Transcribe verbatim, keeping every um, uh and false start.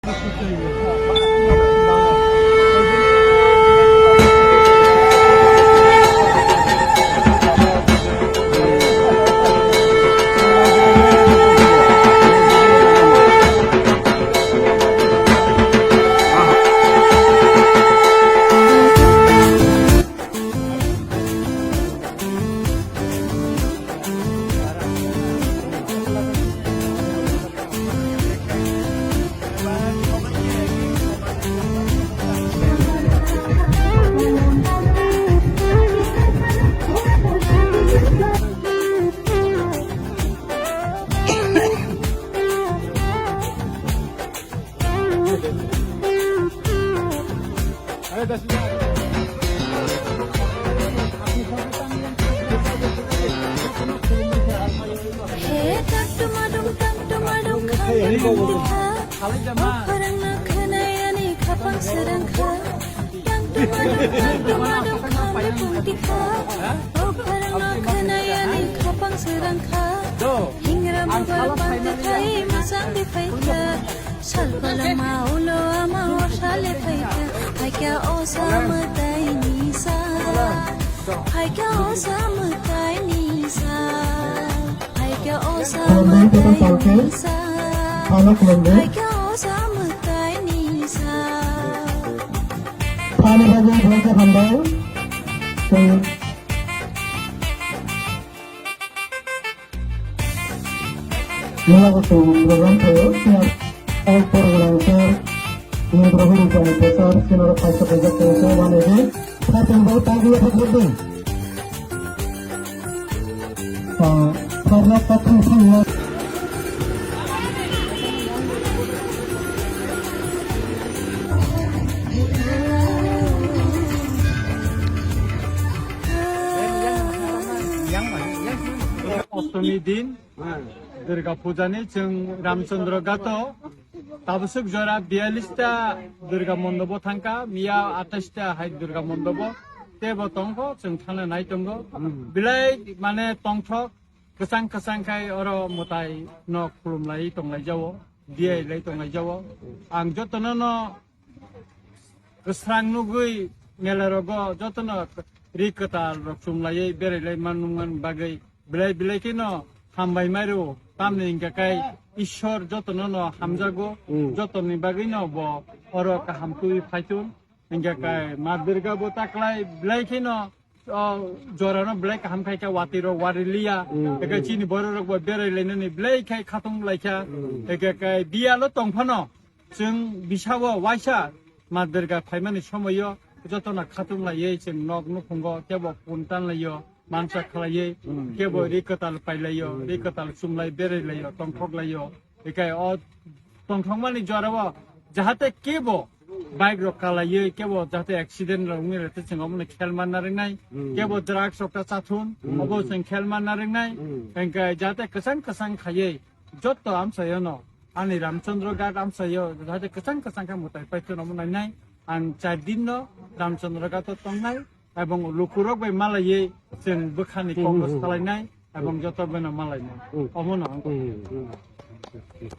He tak tumadung tak tumadung khamdung dikha. O pharang na khanayani khapang serang kha. Tak tumadung tak tumadung khamdung dikha. O pharang na khanayani khapang serang kha. Hingra mobile pang de thai masang de phai kha. Salpalama ulo ama o sale phaikha, phaikha o sa mwtai ni sa. Phaikha o sa mwtai ni sa. Phaikha o sa mwtai ni sa. Phaikha o sa mwtai ni sa. Phano bagwi phaikha hambai. Mela bo chwng program khaio, siya all program khe, ni program khaio, sir, sinoro paisa paisa khe, sir, one eighty, thirteen by five year old. Ah, program pathum thangma. Ostomi din Durga Puja ni chwng Ramchandra Ghato tabaswk jora biyallis ta Durga Mondobo thangkha, miya atais ta hai Durga Mondobo tebo tongkho, chwng thangna nai tongo. Belai mane tongthok kwchang kwchang khai oro mwtai no khulum lai tonglai jao, biyai lai tonglai jao. Ang jotono no kwsrang nugwi mela rogo jotono ri kwtal rok chumlaiwi berai lai man nung man bagwi belai belai kheno hambai mai rwo. Tamni hingka kai Ishwar jotono no hamjago, jotoni bagwi no bo oro kaham twi phaitun. Hingka kai Ma Durga bo taklai belai kheno o jorano belai kaham khai kha, watwi rok wari liya. Eke chini borok rok bo berai lainani belai khai khatung lai kha. Eke kai biyalo tong phano chwng bisao waisa Ma Durga phaimani somoio jotono khatung laiwi chwng nok nukhungo kebo puntan laio, mansa khlaiwi kebo ri kwtal pai laio, ri kwtal chumlai berai laio, tongthok laio. Ekai o tongthokmani jorao jahate kebo bike rok kalaiwi kebo jahate accident rok wngwi rete chwng omono khel manna ringnai, kebo drugs rok ta chathun, obo chwng khel manna ringnai. Hingke jahate kwchang kwchang khaiwi joto amchaiono ani Ramchandra Ghat amchaio jahate kwchang kwchang khe mwtai paithwno omo nainai. Ang char din no Ramchandra Ghat o tongnai. Ebong lukurok bai malaiwi chwng bwkhani kok no salainai, ebong joto bai no malainai. Omo no ang